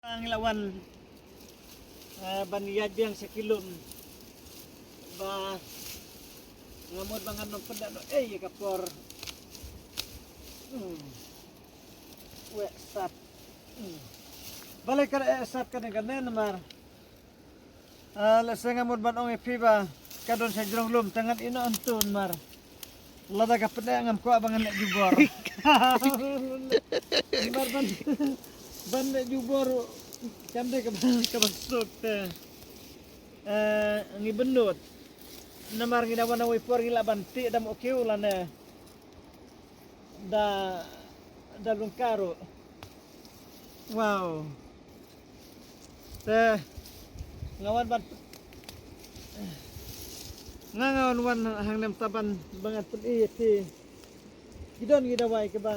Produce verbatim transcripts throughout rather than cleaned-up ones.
Ngi la wan, eh, ban ïaid biang sha ki lum. Ba nga mut ba ngan ym pynda noh ei ka por. Hmm. Weh sat. Hmm. Balei ka eh sat kane kane namar. Ah, lehse nga mut ban ong ïa phi ba ka don sha jrong lum te ngan ïeh noh hangto namar. Lada ka pyneh ngam kwah ba ngan leh jubor. Namar ban, ban leh jubor kam dei kaba, kaba suk te. Eh, ngi bynnud. Namar ngi da wan na wei por ngi lah ban tih da mo kiew lane. Da, da lungkar ruh. Wow. Te nga wan ban, nga nga wan wan hangne mynta ban ba ngan pyni ïa phi. Ki don ki dawai kiba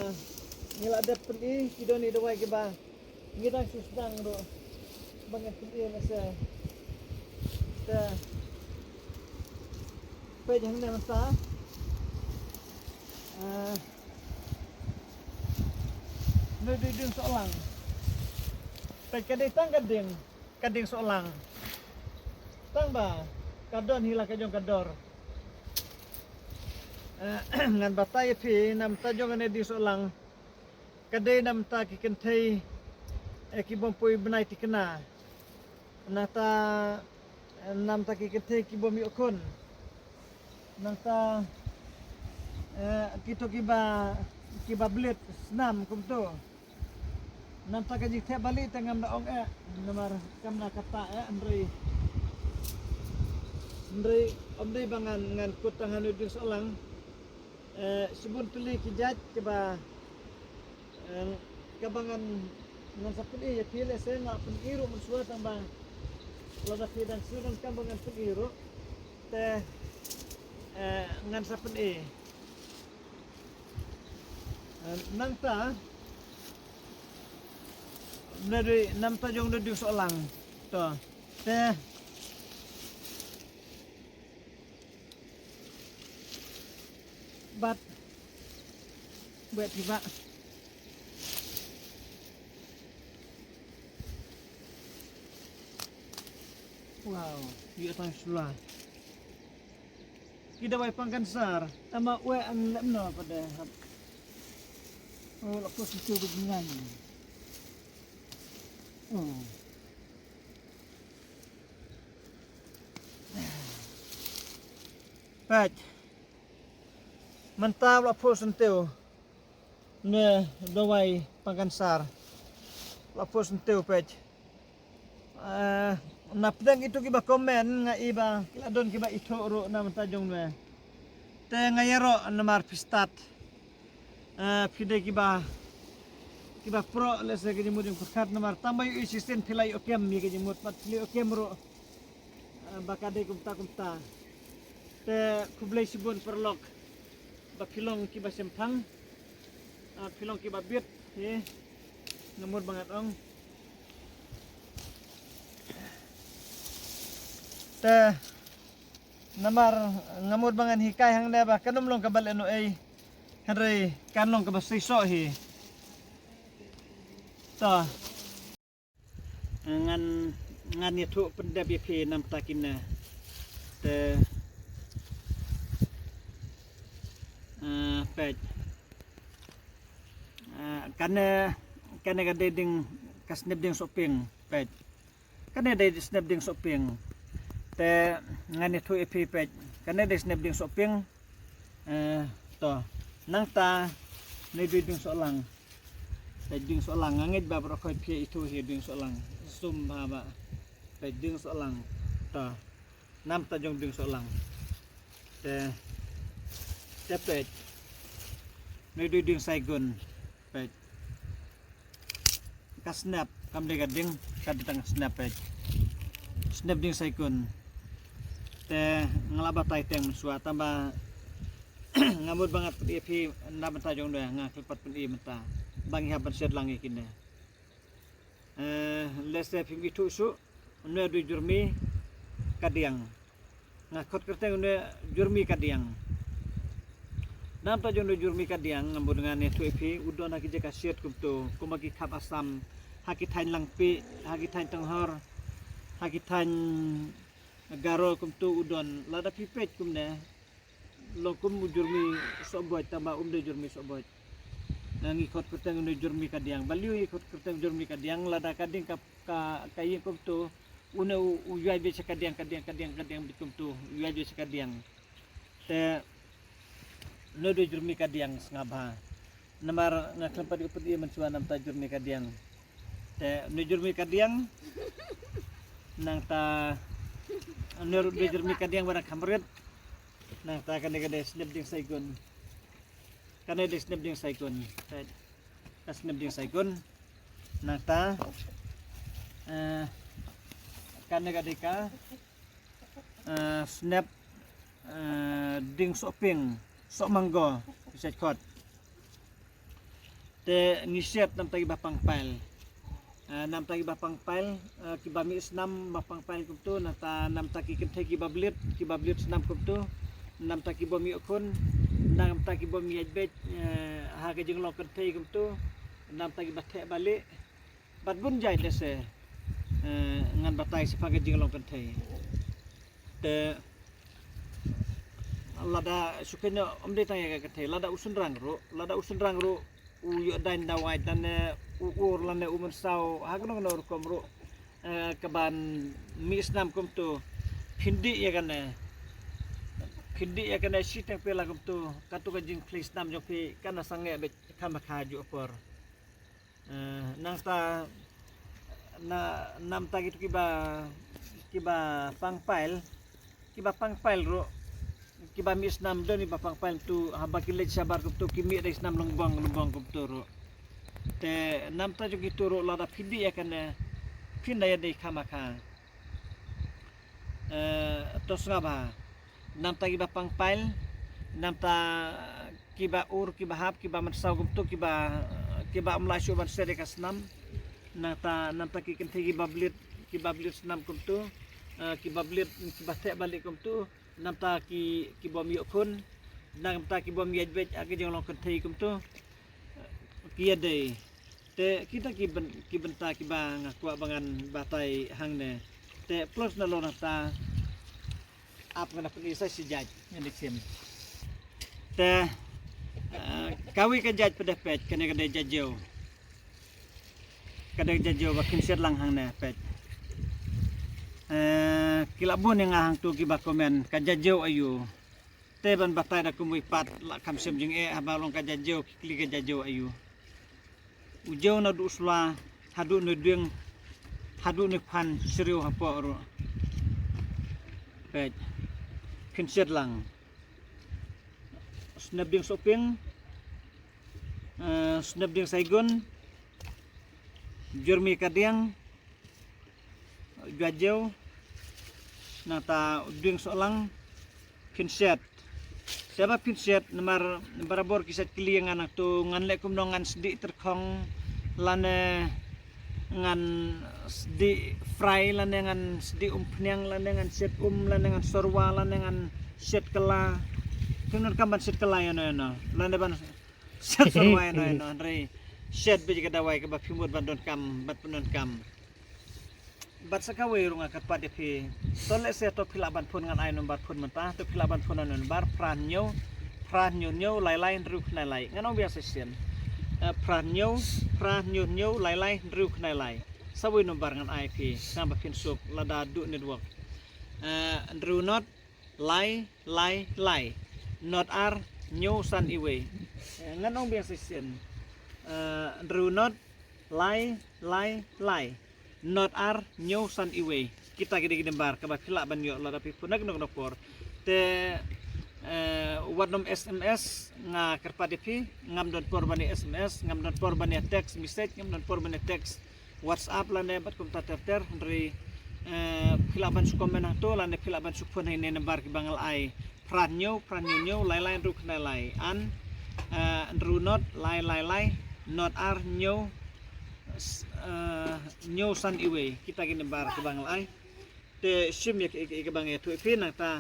ngi la dep pyni, ki don ki dawai kiba ngi dang shu sdang ruh ba ngan pyni lehse. Te peit hangne mynta. Ah, Ngi dei dieng sohlang. Peit ka dei tang ka dieng, ka dieng sohlang. Tang ba ka don hi la ka jong ka dor. Eh, ngan batai ïa phi namta jong kane dieng sohlang. Ka dei namta ki kynthei, eh, ki bym poi bnai thikna. Nangta, eh, namta ki kynthei ki bym ïoh khun. Nangta, eh, kito kiba, kiba blit snam kumto. Nangta ka jingthep bali te ngam da ong eh, namar kam na kata eh, hynrei, hynrei ym dei ba ngan, ngan kut tang ha ine u dieng sohlang. Eh, shibun tylli ki jait kiba, eh, kaba ngan, ngan sa pyni ïa phi lehse nga pyni ruh mynshuwa tang ba lada phi dang shu donkam ba ngan pyni ruh te, eh, ngan sa pyni. Eh, nangta, na dei namta jong u dieng sohlang. To te. Bad wet phi ba. Wow, ïa tang sula. Ki dawai pang kansar. Tama weh an lem no pada hap. Oh, la pos itu bejingan. Oh. Peit. Mynta la pos nteu. Ne dawai pang kansar. La pos nteu peit. Eh, na pdeng itu kiba comment nga i ba ki la don kiba ithuh ruh na mynta jong ne. Te nga ïaroh namar phi stad. Eh, phi dei kiba, kiba proh lehse ka jingmut jingpyrkhat namar tang ba ïohi shisien phi la ïoh kem ïa ka jingmut pat phi la ïoh kem ruh. Eh, ba ka dei kumta kumta. Te khublei shibun paralok. Ba phi long kiba shemphang. Ah, phi long kiba bit. Hi. Nga mut ba ngan ong. Te namar nga mut ba ngan hikai hangne ba kan ym long kaba lehnohei. Hynrei kan long kaba seisoh hi. To. Ngan, ngan ïathuh pyndep ïa phi namta kine. Te, eh, peit. Eh, kane, kane ka dei dieng, ka snep dieng sohpieng, peit. Kane dei snep dieng sohpieng. Te ngan ïathuh ïa phi peit. Kane dei snep dieng sohpieng. Eh, to. Nangta ne dei dieng sohlang. Peit dieng sohlang nga ngeit ba baroh khoit phi ithuh hi dieng sohlang. Sum ba ba. Peit dieng sohlang. To. Namta jong dieng sohlang. Te, te peit. Ne dei dieng saigun. Peit. Ka snep, kam dei ka dieng, ka dei tang snep peit. Snep dieng saigun. Te nga la batai teng mynshuwa tang ba nga mut ba ngan pyni ïa phi na bynta jong ne nga khlem pat pyni mynta. Ba ngi hap ban shet lang ïa kine. Eh, lehse phim ithuh shuh, une u dei u jurmi ka diang. Nga khot kyrteng une u jurmi ka diang. Namta jong une u jurmi ka diang, nga mut ngan ïathuh ïa phi, u don ha ki jaka shet kumto, kumba ki khap Assam, ha ki thaiñ Langpih, ha ki thaiñ Tonghor, ha ki thaiñ Garo kumtu u don. Lada phi peit kumne, long kum u Jurmi Sohboit, tangba um dei Jurmi Sohboit. Ngi khot kyrteng une Jurmi Kadiang. Balei ngi khot kyrteng Jurmi Kadiang, lada ka ding ka, ka, ka ïing kumtu, une u, u ïaid beit sha kadiang, kadiang, kadiang, kadiang beit kumtu, u ïaid beit sha kadiang. Te une u dei Jurmi Kadiang sngap bha. Namar nga khlem pat ïoh peit ïa mynshuwa namta Jurmi Kadiang. Te une Jurmi Kadiang, nangta une ruh dei Jurmi Kadiang ba dang kham rit. Nangta kane ka dei Snep Dieng Saigun. Kane dei Snep Dieng Saigun. Te ka Snep Dieng Saigun. Nangta, eh, kane ka dei ka, eh, Snep, eh, Dieng Sohping, Sohmanggo, ki sait khot. Te ngi shet namta kiba pangpail. Eh, namta kiba pangpail, eh, kiba mih snam ba pangpail kumtu, nangta namta ki kynthei kiba blit, kiba blit snam kumtu, namta ki bym ïoh khun, namta ki bym ïaid beit, eh, ha ka jinglong kynthei kumtu, namta kiba theh balieh, bad bun jait lehse, eh, ngan batai shaphang ka jinglong kynthei. Te lada shu kynnoh ym dei tang ïa ka kynthei, lada u shynrang ruh, lada u shynrang ruh u ïoh daiñ dawai lane u ur lane u mynsaw ha kano kano rukom ruh, eh, kaban mih snam kumtu, phin dih ïa kane, phin dih ïa kane shiteng pela kumtu, kato ka jingphlei snam jong phi kan da sangeh beit khamkha juh por. Eh, nangta na, namta kitu kiba, kiba pangpail, kiba pangpail ruh, kiba mih snam don kiba pangpail tu, haba ki leit shabar kumtu ki mih da ki snam lyngbong lyngbong kumtu ruh. Te namta jong kitu ruh lada phi dih ïa kane, phin da ïadei khamkha. Eh, to sngap bha. Namta kiba pangpail, namta kiba ur, kiba hap, kiba mynsaw kumtu, kiba, kiba ym lah shuh ban shet ïa ka snam. Nangta, namta ki kynthei kiba blit, kiba blit snam kumtu, eh, kiba blit, kiba theh balieh kumtu, namta ki, ki bym ïoh khun, namta ki bym ïaid beit ha ka jinglong kynthei kumtu, ki ïadei. Te kita ki byn-, ki bynta kiba nga kwah ba ngan batai hangne. Te plus na lo nangta ap ngan da pyni sa shi jait ngan da shim. Te, eh, kawei ka jait pat da peit, kane ka dei jait jew. Ka dei jait jew ba phin shet lang hangne peit. Eh, ki la bun ïa nga hangtu kiba comment ka jait jew aïu. Te ban batai da kumwei pat la kham shym jingeh haba long ka jait jew, ki kylli ka jait jew aïu. U jew naduh u sla haduh ne dieng, haduh ne phan shriew hapoh ruh. Peit. Phin shet lang. Snep Dieng Sohping, eh, Snep Dieng Saigun, Jurmi Kadiang, Jua Jew, nangta Dieng Sohlang, phin shet. Te ba phin shet, namar barabor ki shet kylli ïa nga nangtu, ngan leh kumno, ngan sdih tyrkhong lane ngan sdih fry lane ngan sdih umphniang lane ngan shet um lane ngan sorwa lane ngan shet kylla. Phin donkam ban shet kylla ïano ïano lane ban shet sorwa ïano ïano, hynrei shet beit ka dawai kaba phi mut ban donkam, ban pyndonkam. Bad sa kawei ruh nga kyrpad ïa phi. To lehse to phi lah ban phone, ngan ai number phone mynta. To phi lah ban phone na number phra hynñiew, phra hynñiew hynñiew lai lai hynriew khyndai lai. Ngan ong biang sa shisien. Eh, phra hynñiew, phra hynñiew hynñiew lai lai hynriew khyndai lai. Sa wei number ngan ai phi, sngap ba phin suk lada duh network. Eh, hynriew not lai lai lai, not ar hynñiew san iwei. Eh, ngan ong biang sa shisien. Eh, hynriew not lai lai lai, not ar hynñiew san iwei. Kita ki dei ki number kaba phi lah ban ïoh lada phi phone na kano kano por. Te, eh, wat nym S M S, nga kyrpad ïa phi, ngam don por ban ïa S M S, ngam don por ban ïa text message, ngam don por ban ïa text WhatsApp lane bad kumta ter ter, hynrei, eh, phi lah ban shu comment hangto lane phi lah ban shu phone ha ine number kiba nga la ai. Phra hynñiew, phra hynñiew hynñiew, lai lai hynriew khyndai lai. An, eh, hynriew not, lai lai lai, not ar hynñiew, s-, eh, hynñiew san iwei. Kita ki number kiba nga la ai. Te shim ïa ki, ïa ki, ïa kiba nga ïathuh ïa phi nangta.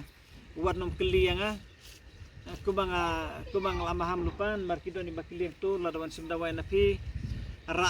Wat nym kylli ïa nga. Eh, kumba nga, kumba nga la maham lypa, namar ki don kiba kylli hangto, lada wan shim dawai na phi,